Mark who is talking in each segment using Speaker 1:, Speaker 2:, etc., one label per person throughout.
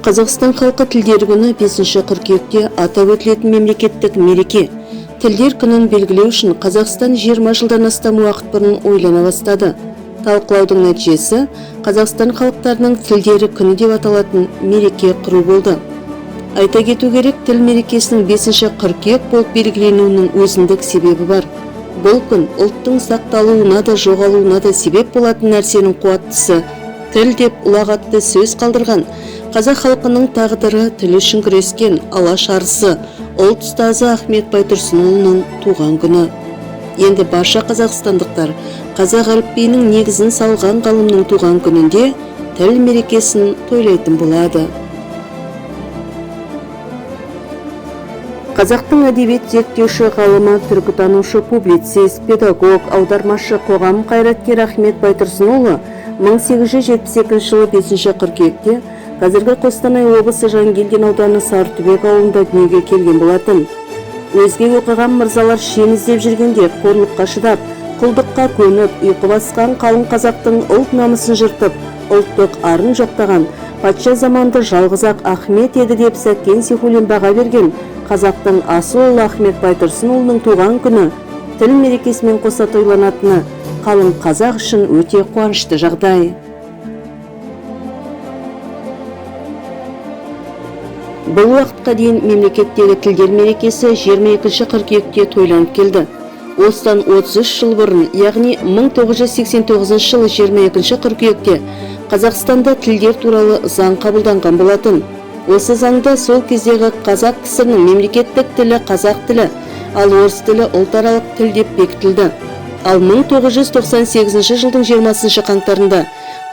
Speaker 1: Қазақстан халқы тілдер күні 5 қыркүйекте атап өтілетін мемлекеттік мереке. Тілдер күнін белгілеу үшін Қазақстан 20 жылдан астам уақыт бұрын ойлана бастады. Талқылаудың нәтижесі Қазақстан халықтарының тілдері күні деп аталатын мереке құру болды. Айта кету керек, тіл мерекесінің 5 қыркүйек болып белгіленуінің өзіндік себебі бар. Бұл күн ұлттың сақталуына да жоғалуына да себеп болатын нәрсенің қуаттысы тіл деп ұлағатты сөз қалдырған қазақ халқының тағдыры тіл үшін күрескен Алаш арысы, ұлт ұстазы Ахмет Байтұрсынұлының туған күні. Енді барша қазақстандықтар қазақ әліпбиінің негізін салған ғалымның туған күнінде тіл мерекесін тойлайтын болады. Қазақтың әдебиет зерттеуші ғалымы, түркітанушы, публицист, педагог, аудармашы, қоғам қайраткері Ахмет Байтұрсынұлы 1872 жылы 5 қыркүйекте қазіргі Қостанай облысы Жангелдин ауданы Сарытүбек ауылында дүниеге келген болатын. Өзге оқыған мырзалар шен іздеп жүргенде қорлыққа шыдап, құлдыққа көніп, ұйқы басқан қалың қазақтың ұлт намысын жыртып, ұлттық арын жоқтаған патша заманды жалғыз-ақ Ахмет еді деп Сәкен Сейфуллин баға берген қазақтың асыл ұлы Ахмет Байтұрсынұлының туған күні тіл мерекесімен қоса тойланатыны қалың қазақ үшін өте қуанышты жағдай. Бұл уақытқа дейін мемлекеттегі тілдер мерекесі 22 қыркүйекте тойланып келді. Осыдан 33 жыл бұрын, яғни 1989 жылы 22 қыркүйекте Қазақстанда тілдер туралы заң қабылданған болатын. Осы заңда сол кездегі қазақ кісінің мемлекеттік тілі қазақ тілі, ал орыс тілі ұлтаралық тіл деп бекітілді. Ал 1998 жылдың 20 қаңтарында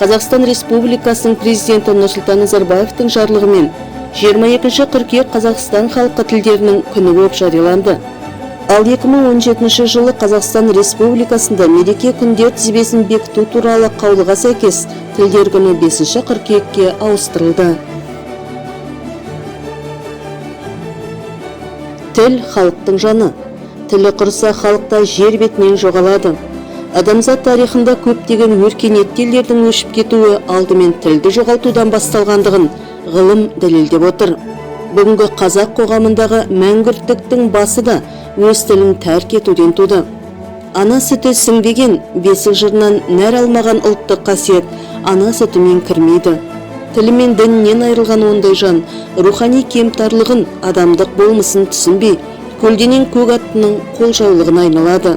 Speaker 1: Қазақстан Республикасының президенті Нұрсұлтан Назарбаевтың жарлығымен 22 қыркүйек Қазақстан халқы тілдерінің күні болып жарияланды. Ал 2017 жылы Қазақстан Республикасында мереке күндер тізбесін бекіту туралы қаулыға сәйкес тілдер күні 5 қыркүйекке ауыстырылды. Тіл халықтың жаны. Тілі құрыса халықта жер бетінен жоғалады. Адамзат тарихында көптеген өркениетті елдердің өшіп кетуі алдымен тілді жоғалтудан басталғандығын ғылым дәлелдеп отыр. Бүгінгі қазақ қоғамындағы мәңгүрттіктің басы да өз тілін тәрк етуден туды. Ана сүті сіңбеген, бесік жырынан нәр алмаған ұлттық қасиет ана сүтімен кірмейді. Тілі мен дінінен айырылған ондай жан рухани кемтарлығын, адамдық болмысын түсінбей, көлденең көк аттының қолжаулығына айналады.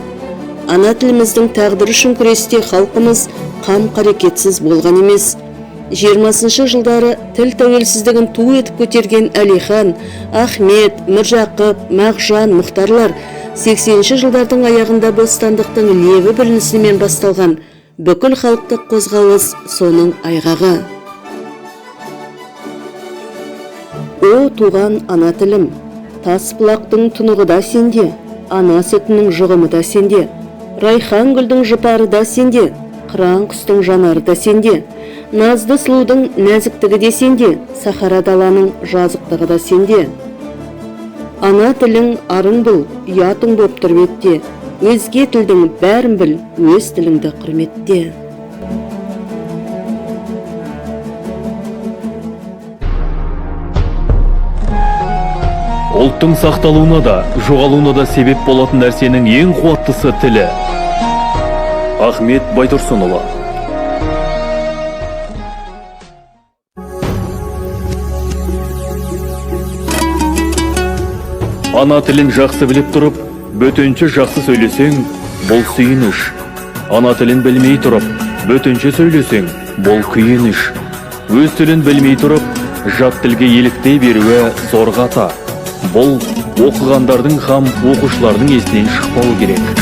Speaker 1: Ана тіліміздің тағдыры үшін күресте халқымыз қам қарекетсіз болған емес. 20 жылдары тіл тәуелсіздігін ту етіп көтерген Әлихан, Ахмет, Міржақып, Мағжан, Мұхтарлар 80 жылдардың аяғында бостандықтың лебі бүлінісімен басталған бүкіл халықтық қозғалыс соның айғағы. О туған ана тілім, тас бұлақтың тұнығы да сенде, ана сүтінің жұғымы да сенде, райхан гүлдің жұпары да сенде, қыран құстың жанары да сенде, назды сұлудың нәзіктігі де сенде, сахара даланың жазықтығы да сенде. Ана тілің арың бұл, ұятың боп тұр бетте, өзге тілдің бәрін біл, өз тіліңді құрметте.
Speaker 2: Ұлттың сақталуына да, жоғалуына да себеп болатын нәрсенің ең қуаттысы тілі. Ахмет Байтұрсынұлы. Ана тілін жақсы біліп тұрып, бөтенше жақсы сөйлесең, бұл сүйініш. Ана тілін білмей тұрып, бөтенше сөйлесең, бұл күйініш. Өз тілін білмей тұрып, жат тілге еліктей беруі зорға ата. Бұл оқығандардың һәм оқушылардың есінен шықпауы керек.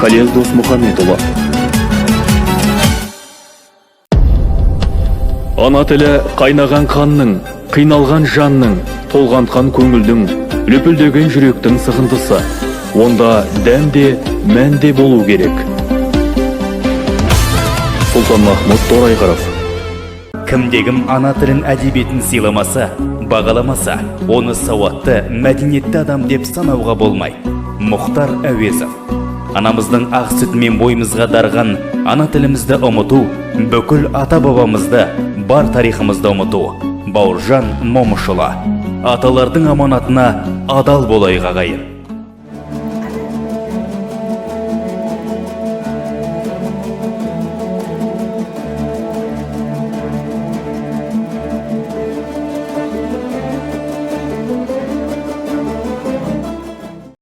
Speaker 2: Халел Досмұхамедұлы. Ана тілі қайнаған қанның, қиналған жанның, толғантқан көңілдің, лүпілдеген жүректің сығындысы. Онда дәм де, мән де болу керек. Сұлтанмахмұт Торайғыров.
Speaker 3: Кімде-кім ана тілін әдебиетін сыйламаса, бағаламаса, оны сауатты, мәдениетті адам деп санауға болмайды. Мұхтар Әуезов. Анамыздың ақ сүтімен бойымызға дарыған ана тілімізді ұмыту, бүкіл ата-бабамызды, бар тарихымызды ұмыту. Бауыржан Момышұлы. Аталардың аманатына адал болайық, ағайын.